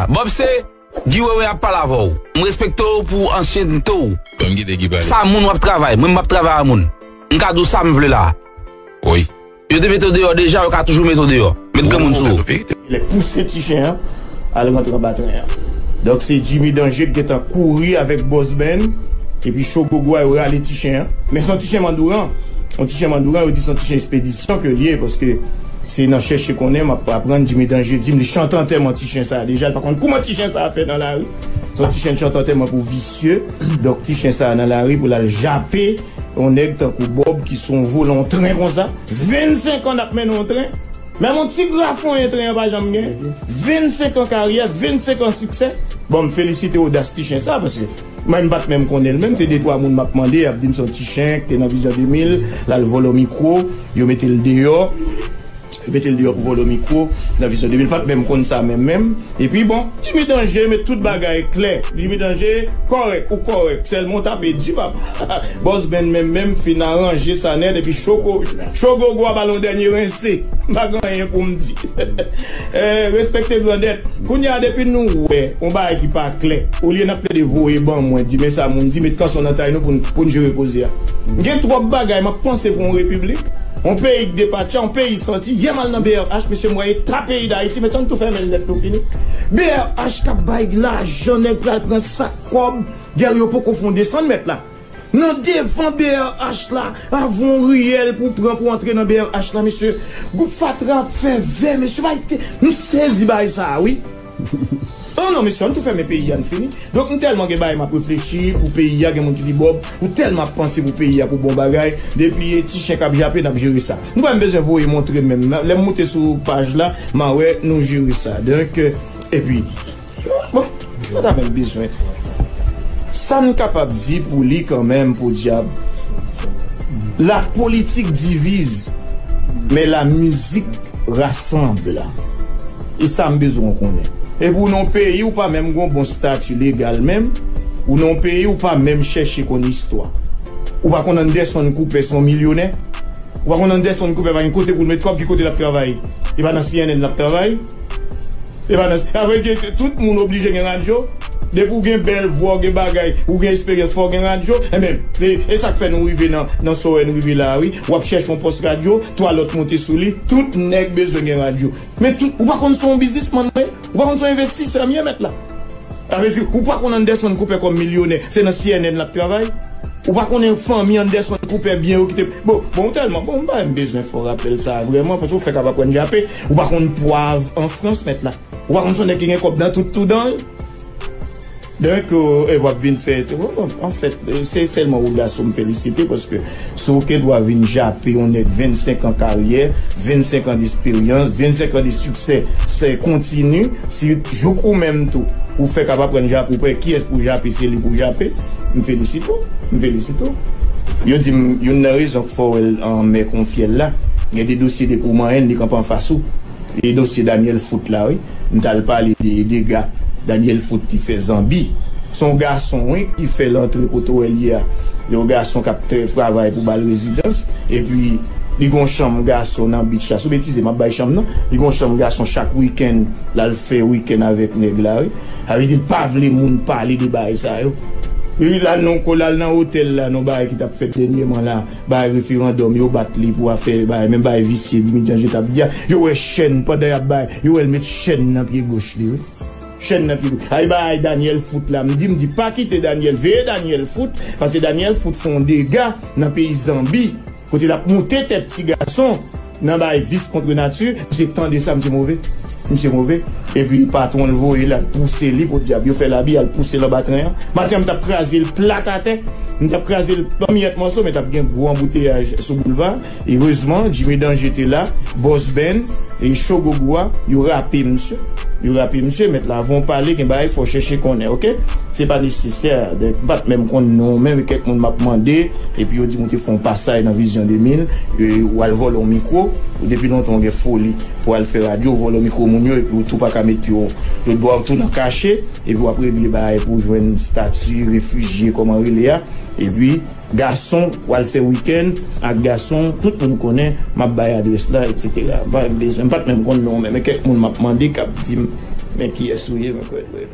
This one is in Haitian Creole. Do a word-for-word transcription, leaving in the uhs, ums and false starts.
Bob se Guy Wewe ap pale avè w. M respekte w pou ansyente w. Ban m kite Guy pale. Sa moun w ap travay. Mwen m ap travay a moun. M ka di w sa m vle la. Wi. Yo te mete w deyò deja, yo ka toujou mete w deyò. Met granmoun sou ou. Lè pouse ti chen an al rantre anba tren an. Donk se Jimmy Danje ki gentan kouri avèk Boss Ben. Epi Shogo Gwa yo rale ti chen an. Men se yon ti chen mandouran. Yon ti chen mandouran, yo di se yon ti chen espedisyon ke l ye, paske se nan chèche konnen m ap aprann Jimmy Danje di m li chante antèman ti chen sa a deja, li pa konn kouman ti chen sa a fè nan lari. Se yon ti chen chante antèman pou visye. Donk ti chen sa a nan lari pou l al jape yon nèg tankou Bob ki sou yon volan yon tren konsa. Vennsenk an n ap mennen yon tren. Menm yon ti grafonyen tren an pa janm gen. Vennsenk an karyè, vennsenk an siksè. Bon, m felisite odas ti chen sa, paske mwen m pa t menm konnen l menm, se de twa moun m ap mande, y ap di m se yon ti chen ki te nan Vizyon de mil, l al vòlò mikwo, yo mete l deyò. Yo mete l deyò pou vòlò mikwo, nan Vizyon de mil, pa t menm konn sa menm menm. Epi bon, Jimmy Danje met tout bagay klè. Jimmy Danje kòrèk, ou kòrèk. Sèlman w tape di papa. Boss Ben menm menm fin aranje sa nèt epi Shogo, Shogo Gwa ba l yon dènye rense. M pa gen anyen pou m di. Eh, respekte grandèt. Kounye a depi nou wè yon bagay ki pa klè, olye n ap plede voye ban mwen, di men sa moun di, met kanson nan tay nou pou n, pou n jere koze a. M gen twòp bagay m ap panse pou yon repiblik. Yon peyi k depatcha, yon peyi santi. Yè m al nan B R H, mesye, m wè eta peyi Dayiti, mesye, ann tou fèmen l nèt nou fini. B R H k ap bay lajan, nèg pral pran sak kòb, dèyè yo poko fè yon desann mèt la. Nan devan B R H la, avan yon riyèl pou pran pou antre nan B R H la, mesye, gwoup fatra ap fè vè, mesye, bay te, m sezi bay sa a, wi. Oh non, mesye, ann tou fèmen peyi a, n fini. Donk, m tèlman gen bagay m ap reflechi pou peyi a, gen moun ki di Bob, ou tèlman ap panse pou peyi a, pou bon bagay, depi e ti chen k ap jape, n ap jere sa. Nou pa menm bezwen voye montre menm. Nan, lè m moute sou paj la, m a wè nou jere sa. Donk, euh, epi, bon, nou pa ta menm bezwen. Sa n kapab di pou li kanmenm, podyab, la politique divise, mais la musique rassemble. E sa m bezwen w konnen. Epi w nan yon peyi ou pa menm gen yon bon stati legal menm, ou nan yon peyi ou pa menm chèche konn istwa. Ou pa konn Anderson Cooper se yon milyonè. Ou pa konn Anderson Cooper pa gen kote pou l met kòb, ki kote l ap travay? E pa nan C N N l ap travay? E pa nan, sa vle di tout moun oblije gen radyo? Depi w gen bèl vwa, w gen bagay, ou gen esperyans, fò w gen radyo. Enben, e, e sa k fè nou rive nan, nan sa w wè n rive la a, wi. W ap chèche yon pòs radyo, twa lòt monte sou li, tout nèg bezwen gen radyo. Men tout, ou pa konn se yon biznismann m ye? Ou pa konn se yon envestisè m ye, mèt la? Sa vle di, ou pa konn Anderson Cooper kòm milyonè, se nan C N N l ap travay? Ou pa konnen fanmi Anderson Cooper byen yo kite, bon, bon, tèlman, bon, m pa menm bezwen fè w rapèl sa a vrèman, paske w fèk ap aprann jape, ou pa konn pwav an Frans, mèt la. Ou pa konn se yon nèg ki gen kòb nan tout tou dan l. Donk, euh, e w ap vin fè, anfèt, se sèlman odas ou m felisite, paske si w gen dwa vin jape yon nèg vennsenk an karyè, vennsenk an desperyans, vennsenk an de siksè, se kontini, si jouk ou menm tou, ou fèk ap aprann jape, ou pa wè kiyès pou jape, se li pou jape, m felisite w, m felisite w. Yo di m, youn nan rezon k fè w wè l anmè kon fyèl la, gen de dosye depi w manyen l, li kanpe anfas ou. E dosye Daniel Foot la, wi. M t al pale de dega Daniel Foot te fè Zanbi. Se yon gason, wi, ki fè l antre kote w wè l ye a. Yon gason k ap trè-, travay pou ba l rezidans. Epi, li gen yon chanm gason nan beach la. Si w betize, m ap bay chanm nan. Li gen yon chanm gason chak wikenn, l al fè wikenn avèk nèg la, wi. Sa vle di, l pa vle moun pale de bagay sa yo. Li, l al nan, l al nan otèl la, nan bagay ki t ap fèt dènyèman la. Bay referandòm, yo bat li pou afè, bay, menm bay visye, Dimi Danje t ap di a. Yo wè chèn, pandan y ap bay, yo wè l met chèn nan pye goch li, wi. Chèn nan pye goch. Ay bay Daniel Foot la, m di, m di, pa kite Daniel, veye Daniel Foot, paske Daniel Foot fè yon dega nan peyi Zanbi, kote l ap moute tèt ti gason nan bay vis kont nati, misye tande sa, misye move. Misye move. Epi patwon l voye l al pouse li, podyab, yo fè labi, al pouse l anba tren an. Maten an, m t ap kraze l plat atè. M t ap kraze l an miyèt mòso, men t ap gen gwo anbouteyaj sou boulva. Erezman, Jimmy Danje te la, Boss Ben, e Shogo Gwa, yo rape misye. Yo rape misye, mèt la, avan w pale, gen bagay fò w chèche konnen, oke? Se pa nesesè, de, m pa t menm konn non w, menm kèk moun m ap mande, epi yo di m ou te fè yon pasaj nan Vizyon de mil, e, w al vòlò yon mikwo, depi lontan w gen foli pou al fè radyo, w vòlò mikwo moun yo, epi w tou pa ka met pye w lòt bò a, w tou nan kache, epi w ap regle bagay pou w jwenn estati refijye, kòman rele a, epi gason, w al fè wikenn ak gason, tout moun konnen, m ap bay adrès la, etsetera. M pa bezwen, m pa t menm konn non w, men kèk moun m ap mande k ap di m, Men kiyès ou ye, mwen kwè dwe.